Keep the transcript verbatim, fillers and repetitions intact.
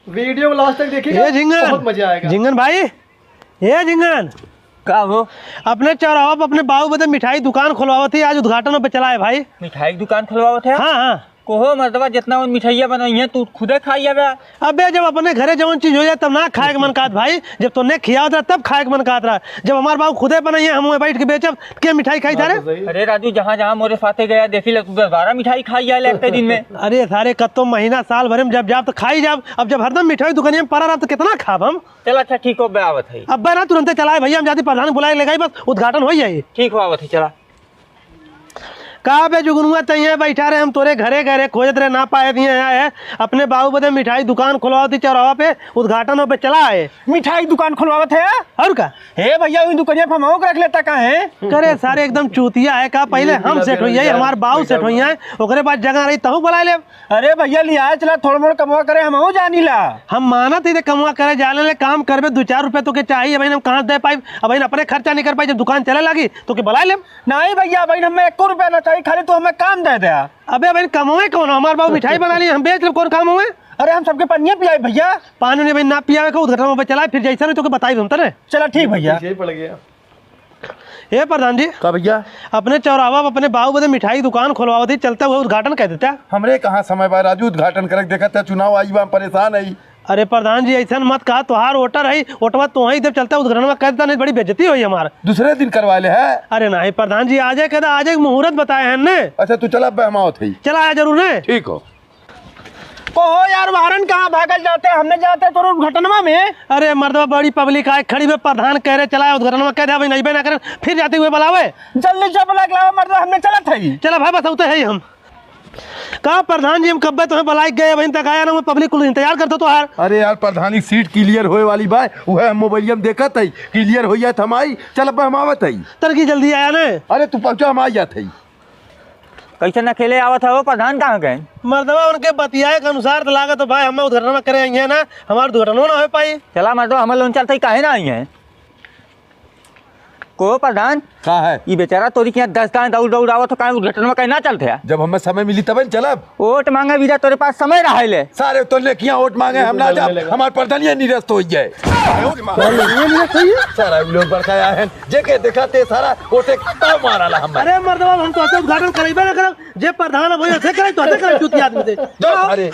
वीडियो को लास्ट तक देखिएगा, ए झिंगन, बहुत मजा आएगा। झिंगन भाई, ए झिंगन। का हो? अपने चौराहा पे अपने बाबू बदे मिठाई दुकान खुलवावत ही, आज उद्घाटन पे चला है भाई। मिठाई की दुकान खुलवावत है? हाँ, हाँ। कोहो मर्दवा, जितना वो मिठाइया बनाई है, तू खुदे खाई जाबे। अबे, जब अपने घरे जवन चीज हो जाए, तब ना खाए के मन कहत भाई। जब तोने खियावत रहा, तब खाए के मन कहत रहा। जब हमार बाबू खुदे बनाई है, हम वहीं बैठ के बेचब, के मिठाई खाई बात सारे? तो सही। अरे राजू, जहाँ जहाँ मोरे साथे गया, देखी ले, तू दस बारह मिठाई खाई जाए ले एक दिन में। अरे सारे, कत्तो महीना, साल भरे में जब जाब, तो खाई जाब। अब जब हरदम मिठाई दुकानिया में पड़ा रहा, तो कितना खाब हम? चल, अच्छा, ठीक हो, बे आवत है। अब्बे ना, तुरंते चलाए भैया, हम जाती प्रधान बुलाए ले गई, बस उद्घाटन हो जाए। ठीक हो, आवत है, चला। का बे जुगनुआ, तइये बैठा रहे, हम तोरे घरे घरे खोजत रहे, ना पाए दिए आए है। अपने बाबू बदे मिठाई दुकान खुलवावत ही चौराहा पे, उद्घाटन हो पे चला आए। मिठाई दुकान खुलवावत है? और का? हे भैया, उन दुकनिया पे हमहू के रख लेता का है? करे सारे एकदम चूतिया है का? पहिले हम सेट होइए, हमार बाबू सेट होइए, ओकरे बाद जगह रही तहू बुला ले। अरे भैया, लिया चला, थोड़ मोड़ कमवा करे, हमहू जानी ला। हम मानत ही ते कमवा करे जाने ले, काम करबे, दो चार रुपया तोके चाहिए, अब हम कहाँ से दे पाइब? अब अपने खर्चा नहीं कर पाई, जब दुकान चले लागी तो के बुला लेब। नहीं भैया, अब हमें एको रुपया ना चाहिए, खाली तू हमें काम दे दे। अबे भाई, कमवे कौन? हमार बाबू मिठाई बना ली, हम बेच लेब, कौन काम हुए? अरे हम सबके पनिया पियाई भैया। पानी नहीं भाई, ना पियावे का, उद्घाटन पे चला, फिर जैसा नहीं तोके बताई हम तने। चला ठीक भैया। यही पड़ गया। ए प्रधान जी। का भैया? अपने चौराहा पे अपने बाबू बदे मिठाई दुकान खोलवावत ही, चलते हुए उद्घाटन कह देता। हमरे कहाँ समय बा राजू उद्घाटन करे, देखत है चुनाव आई बा, हम परेशान हई। अरे प्रधान जी, ऐसन मत कहा, तोहार वोटर है, वोटवा तोहई देब, चलते उद्घाटन में कह देता, नहीं बड़ी बेइज्जती होई हमार। दूसरे दिन करवा ले है। अरे नहीं प्रधान जी, आजे कह दा, आजे मुहूर्त बताए हैं ने। अच्छा तू चला, अब हम आवत हई। चला आया जरूर ने। ठीक हो। ओहो यार, वाहरन कहाँ भागल जाते, हमने जाते तोर उद्घाटनवा में। अरे मर्दवा, बड़ी पब्लिक आए खड़ी बे, प्रधान कह रहे चला उद्घाटनवा कह दे, अभी नहीं बे ना करे, फिर जाते हुए बुलावे। जल्दी से बुला के लावा मर्दवा, हमने चलत हई। चला भाई, बस उते है ही हम। का प्रधान जी, हम कब्बे तुम्हें बुलाए गए, अभी तक आया ना, वो पब्लिक कुल इंतजार करता तो यार। अरे यार, प्रधानी सीट क्लियर होए वाली बा, वह हम मोबाइल में देखत हई, क्लियर हो जाए तो हम आई। चल अब हम आवत हई। तरकी जल्दी आया ने। अरे तू पहुँचा, हम आ जात हई। कैसे न अकेले आवत है वो, प्रधान कहाँ गए? मर्दवा उनके बतियाए के अनुसार तो लागत हो भाई, हमें उद्घाटन करे आई है ना, हमार उद्घाटनो ना हो पाई। चला मर्दवा, हमें लोन चलते ही काहे ना आई है? को प्रधान? का है? ई बेचारा तोरी के यहाँ दस दान दौड़ दौड़ आवत हो, काहे उद्घाटन में काहे ना चलते है? जब हमें समय मिली तबे न चलब। वोट मांगे बीरा तोरे पास समय रहे ले। सारे तो लेकिया वोट मांगे, हम ना जाब, हमार प्रधानिया निरस्त हो जाए। सारा उ लोग बड़का आए हैं, जेके देखा ते सारा वोटे ताव माराला हम। अरे मर्दवा, हम तो ऐसे उद्घाटन करइबे ना करब, जे प्रधान है वही ऐसे करे, तो ऐसे करे चूतिया आदमी से। जो अरे